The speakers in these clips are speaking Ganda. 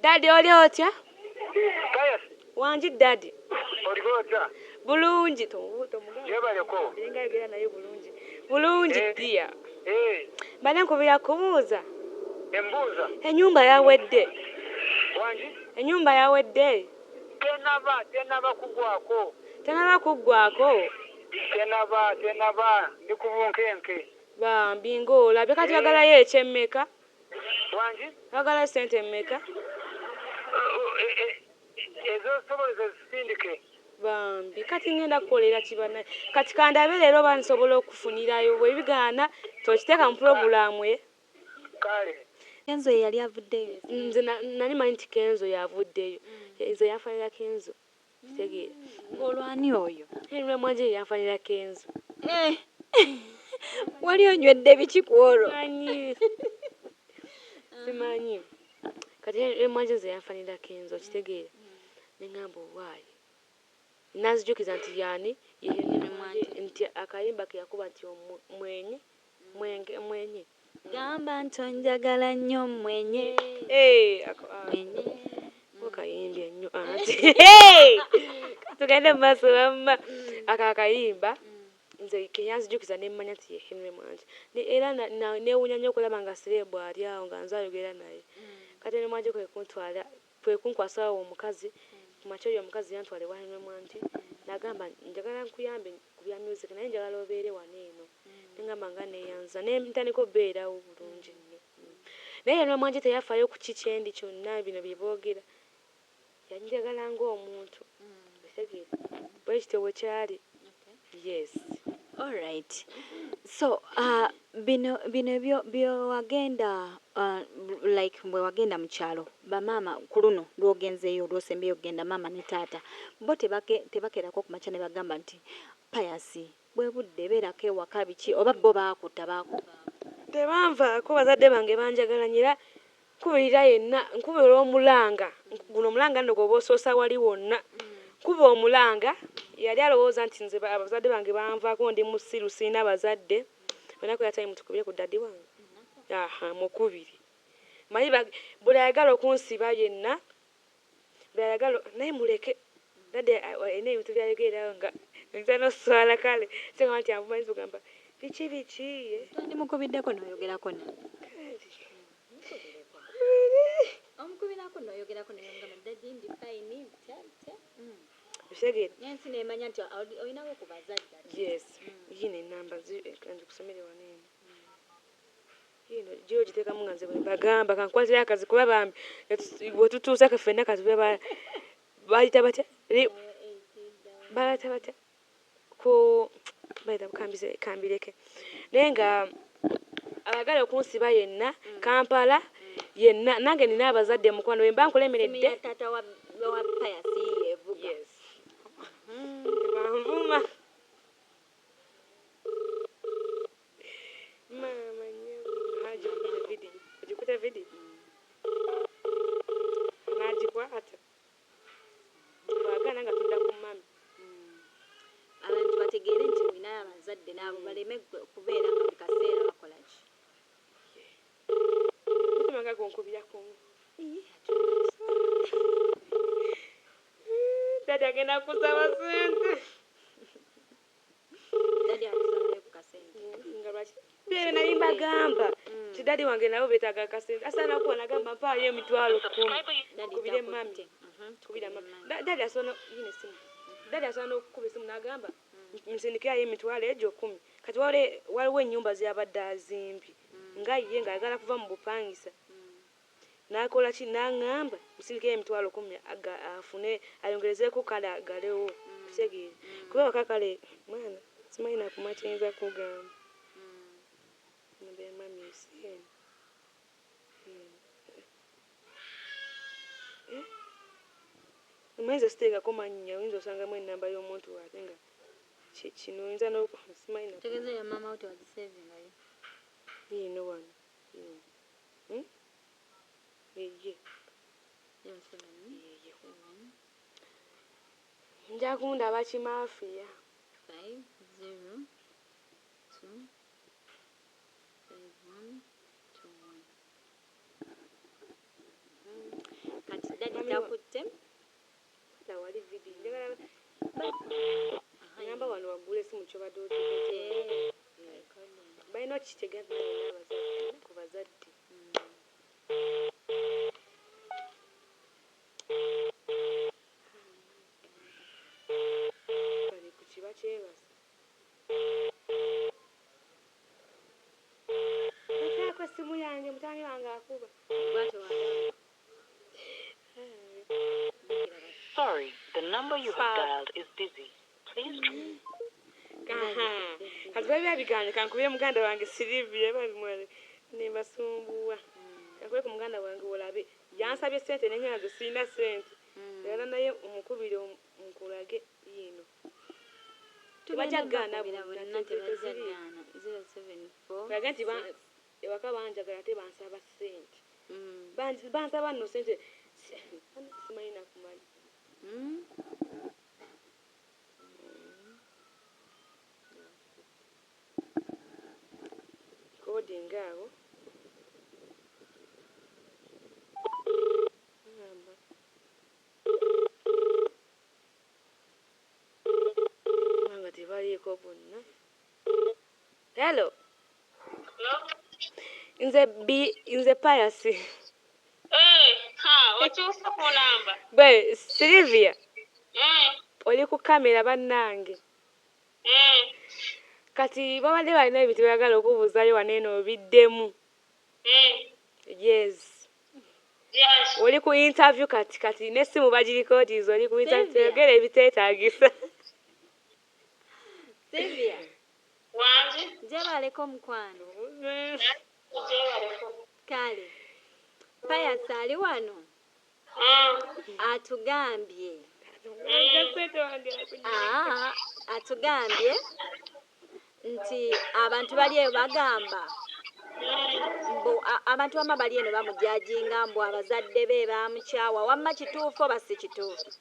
Daddy, oli otya? Pius. Wangi daddy. Oliko otya? Bulungi. Yebaleko. Ngayogera naye bulungi. Bulungi dear. Eh. Mbadde nkubira kubuuza. Embuuza. Ennyumba yawedde. Wangi? Ennyumba yawedde. Tenaba kuggwako. Tenaba kuggwako. Tenaba ndi ku bunkenke. Bambi ng'olabye kati oyagalayo ekyemmeka? Wangi? Oyagalayo ssente mmeka? Ezosobola zisindike. Bambi kati ngenda kukolera ki bannaye? Kati kandabe leero oba nsobola okufunirayo, bwe bigaana tokiteeka mu pulogulaamu ye. Kale. Kenzo ye yali avuddeyo. Nze nali manyi nti Kenzo y'avuddeyo. Nze yanfaanira Kenzo. Kitegeera. Ng'olwani oyo? Henry Mwanje ye yanfaanira Kenzo. Wali onywedde biki ku olwo? Simanyi. Simanyi. Kati Henry Mwanje nze yanfaanira Kenzo, kitegeera. Ne ŋŋamba owaaye. Nanzijukiza nti y'ani? Ye Henry Mwanje nti akayimba ke yakuba nti mwenye, mwenge, mwenye. Gamba nti onjagala nnyo mwenye. Mwenye. Okayimbye nnyo anti. Tugende mu maaso wamma. Ako akayimba nze ke yanzijukiza ne mmanya nti ye Henry Mwanje. Era neewuunya nnyo okulaba nga Sirebu ali awo nga nze ayogera naye. Kati Henry Mwanje kwe kuntwala, kwe kunkwasa awo omukazi. Ku makya oyo omukazi yantwala ewa Henry Mwanje n'agamba njagala nkuyambe ku bya music naye njagala obeere wano eno. Ne ngamba nga neeyanza ne ntandika obbeerawo bulungi nnyo. Naye Henry Mwanje teyafaayo ku ki kyendi kyonna bino bye boogera. Yanjagala ng'omuntu. Okitegeera? Bwe kityo bwe kyali. Yes. All right. So bino byewagenda like bwe wagenda mu kyalo bamaama ku luno lw'ogenzeeyo lw'osembyeyo okugenda maama ne taata bo tebakeerako ku makya ne bagamba nti Pius bwe budde beerako ewaka biki oba bo baakutta baakuvaako? Tebanvaako, bazadde bange banjagala nnyo era nkubirira yenna, nkubira omulanga. Guno omulanga nno gw'oba osoosa wali wonna. Nkuba omulanga, yali alowooza nti nze abazadde bange banvaako ndi musiru sirina bazadde. Olunaku ya time tukubire ku daddy wange. Aha, mukubire. Manyi buli ayagala okunsiba yenna, buli ayagala naye muleke. Daddy alina ebintu by'ayogererawo nga nza n'oswala kale. Singa nti anvuma ayinza okugamba biki biki. Twandimukubiddeko n'oyogerako naye. Omukubirako n'oyogerako naye ngamba daddy ndi fine ntya ntya. Okitegeera? N'ensi n'emanya nti olinawo ku bazadde. Yes. Yiino ennamba nzikusomere wano eno. Yiino gyo ogiteekamu nga nze bwe mbagamba kankwatire akazi kuba bambi bwe tutuusa ffenna katube bayita batya? Bayita batya? Ku bayita kambireke. Naye nga abagala okunsiba yenna Kampala yenna nange nina abazadde mukwano bwe mba nkulemeredde. Taata wa Pius yeevuga. Yes. Banvuma. Maama nnyo. Agikutte vidiyo. Ogikutte vidiyo? N'agikwata. Bw'agaana nga tudda ku mami. Abantu bategeere nti olinayo abazadde n'abo baleme kubeera nga buli kaseera bakola ki. Mutima nga gunkubira ku. Daddy agenda kusaba ssente. Daddy akusabayo ku kasente. Nga lwaki? Bye nali mbagamba nti daddy wange nabo beetaaga akasente. Asaana okuba n'agamba mpaayo emitwalo 10. Tukubire mami. Tukubire mami. Daddy asobola yino essimu. Daddy asobola n'okukuba essimu n'agamba nsindikirayo emitwalo egyo 10. Kati waliwo ennyumba z'abadde azimbye nga ye ng'ayagala kuva mu bupangisa. N'akola ki n'aŋŋamba musindikeyo emitwalo 10 afune ayongerezeeko kale agalewo. Okitegeera? Kuba waka kale mwana simanyi na kuma kye nnyinza kugamba. Namba ya mami si eno. Omanyi nze siteekako mannya oyinza osangamu ennamba y'omuntu ate nga kino oyinza simanyi na. Tegeeza ya maama wo tewagisevingayo. Yiino wano. Ye. 07. Ye. Nja kundaba kimaafiya. 5 0 2 5 1 2 1. Bibi njagala ngamba wano waggula esimu kyobadde otegete. Balina okukitegeera nti nalina abazadde ku bazadde. Bali ku kiba kyebase. Nteeko essimu yange mutabani wange akuba. Sorry, the number you have dialed is busy. Please try. Kati babi babiganye kankubire muganda wange Silivia babimwale nembasumbuwa. Kankubire ku muganda wange olabe yansabye ssente naye nze sirina ssente. Era naye omukubire nkulage yino. Tebajja kugaana bonna teziri. Olaga nti ewaka banjagala ate bansaba ssente. Bansaba nno ssente simanyi nakumanya. Coding awo. Nga tebaliiko bonna. Hello. Hello. Nze Pius. Okyusa ku namba. Gwe Silvia. Oli ku kamera bannange. Kati babadde balina ebintu byagala okubuuzaayo wano eno obiddemu. Yes. Oli ku interview kati kati n'essimu bagirikoodiza oli ku interview yogera ebiteetaagisa. Silvia. Wangi. Gyebaleko mukwano. Gyebaleko. Kale. Pius ali wano. Atugambye. Atugambye nti abantu bali eyo bagamba mbu abantu wamma bali eno bamujajinga mbu abazadde be bamukyawa. Wamma kituufu oba si kituufu?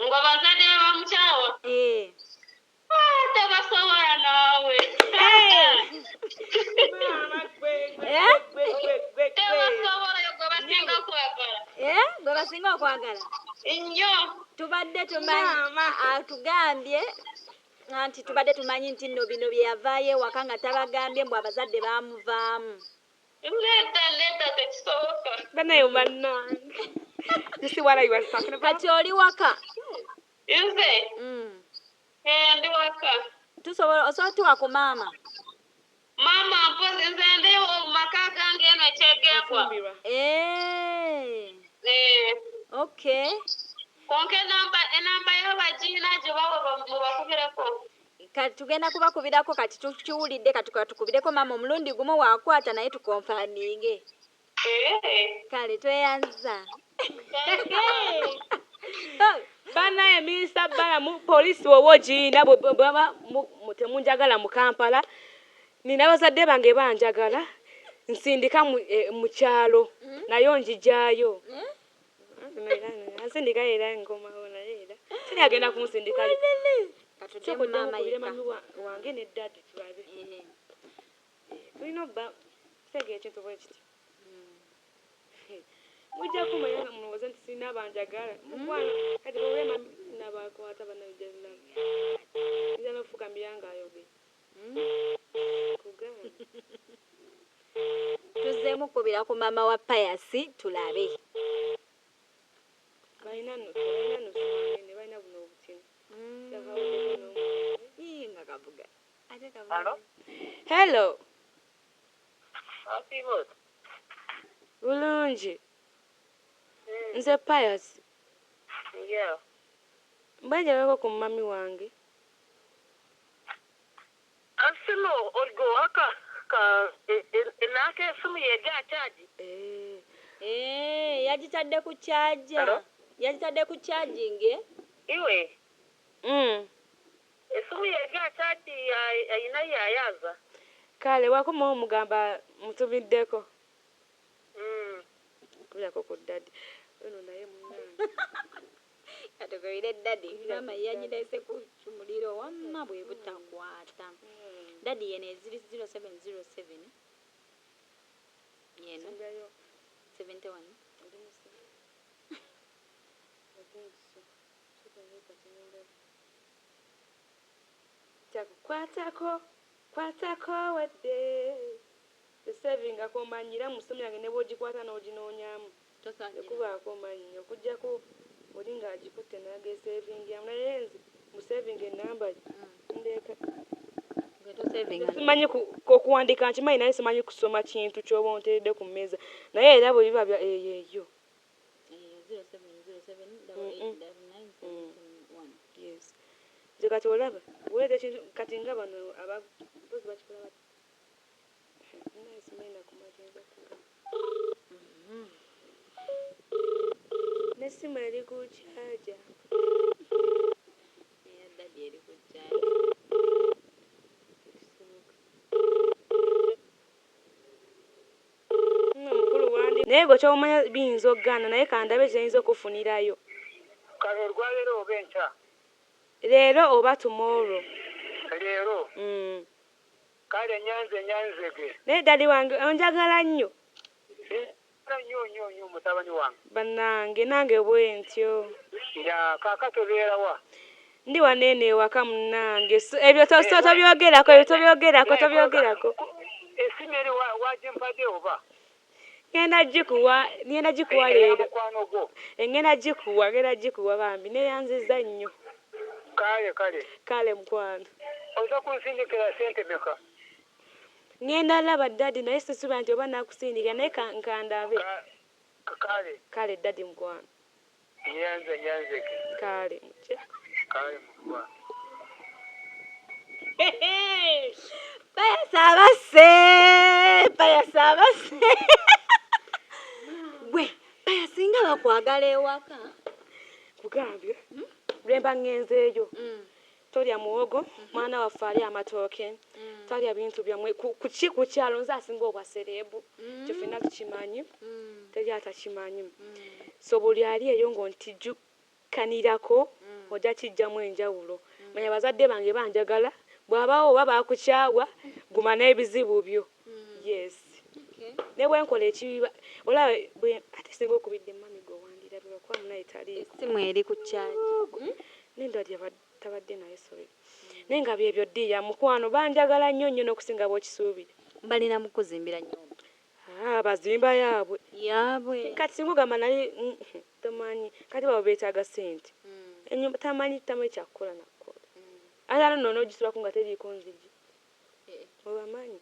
Ngo abazadde be bamukyawa? Tebasobola naawe. Tebasobola gwe basinga okwagala. Gwe basinga okwagala? Nnyo. Tubadde tumanyi atugambye nti tubadde tumanyi nti nno bino bye yavaayo ewaka nga tabagambye mbu abazadde baamuvaamu. Nedda nedda tekisoboka. Banayo bannange. You see what I was talking about? Kati oli waka? Nze? Ndi waka. Tusobola osobola tuwa ku maama? Maama mpozi nze ndi mu maka gange eno ekyegembwa. Okay. Konke enamba y'abagiina gye bawa mubakubireko. Kati tugenda kubakubirako kati tukiwulidde kati tukubireko maama omulundi gumu waakwata naye tukonfaminge. Kale tweyanza. Banaye minisita Balamu poliisi woba ogiina bweba temunjagala mu Kampala nina bazadde bange banjagala nsindika mu kyalo nayo njijaayo. Nsindika era nkomawo naye era siri agenda kumusindikayo. Mukubire mami wange ne daddy tulabe. Tulina obba kitegeera ekintu bwe kityo. Mujja kumanya nga mulowooza nti sirina banjagala. Mukwano kati bwe mami nabakwata bannayuganda. Nja n'okufukamira ng'ayogera. Kugamba. Tuzzeemu kubira ku maama wa Pius tulabe. Balina nno simanyi balina buno obutini. Nga kavuga. Ate kavuga. Hello? Hello. Happy birthday. Bulungi. Nze Pius. Yeah. Mbanjalako ku mami wange. Asimo olgo waka ka enake esimu yega charge. Yagitadde ku charger. Yagitadde ku charging. Iwe. Esimu yega charge ayina yayaza. Kale wakomawo mugamba mutumiddeko. Kubirako ku daddy. Ono naye munnange. Katukubire daddy. Maama yagirese ku muliro wamma bwe butakwata. Daddy yeno eziri 0707. Yeno 71. Takukwatako kwatako wadde tesavingako manyira mu ssimu yange ne bw'ogikwata n'oginoonyaamu tekubaako mannya okuggyako oli ng'agikutte n'ageseevingiramu naye nze musevinga enamba ndeeka simanyi okuwandiika nkimanyi naye simanyi kusoma kintu ky'oba onteeredde ku mmeeza naye era bwe biba bya eyo eyo yes nze kati olaba bw'oleeta ekintu kati nga bano abakozi bakikola bati naye simanyi nakumagenza kugamba n'essimu eri ku kyaja mukulu wandi naye gwe kyomanya biyinza okugaana naye kandabe kyeyinza okufunirayo Kale olwaleero oba enkya? Leero oba tomorrow. Leero? Kale nyanze nyanzege. Naye dadi wange onjagala nnyo. Nnyo nnyo nnyo mutabani wange. Bannange nange bwe ntyo. Ya kaakati obeera wa? Ndi wano eno ewaka munnange. Ebyo tobyogerako ebyo tobyogerako tobyogerako. Essimu eri wagimpadde oba? Ngenda gikuwa ngenda gikuwa leero. Mukwano gwo. Ngenda gikuwa ngenda gikuwa bambi neeyanzizza nnyo. Kale kale. Kale mukwano. Ojja kunsindikira ssente mmeka? Ngenda laba daddy naye sisuubira nti oba naakusindikira naye kandabe. Kale. Kale daddy mukwano. Nyanze nyanzege. Kale. Kale mukwano. Payasa abasse payasa abasse gwe payasa nga bakwagala ewaka. Kugambye lwemba ngenzeeyo tolya muwogo mwana waffe alya amatooke talya bintu byammwe kuki ku kyalo nze asinga obwa sereebu ekyo ffenna tukimanyi teri atakimanyi so buli ali eyo ng'ontijjukanirako ojja kijjamu enjawulo manya bazadde bange banjagala bw'abaawo oba baakukyawa guma n'ebizibu byo yes ne bwe nkola ekibi olaba ate singa okubidde mami gwe wandirabye lwakuba munaye taliiko. Essimu eri ku kyagi. Nendwadi tabadde naye sorry naye nga byebyo ddiya mukwano banjagala nnyo nnyo n'okusinga bw'okisuubira. Balina mu kuzimbira nnyumba. Bazimba yaabwe. Yaabwe. Kati singa ogamba naye tomanyi kati baba beetaaga ssente ennyumba tamanyi tamanyi kyakukola nakukola ate ate nno n'ogisulako nga teriiko nzigi obamanyi.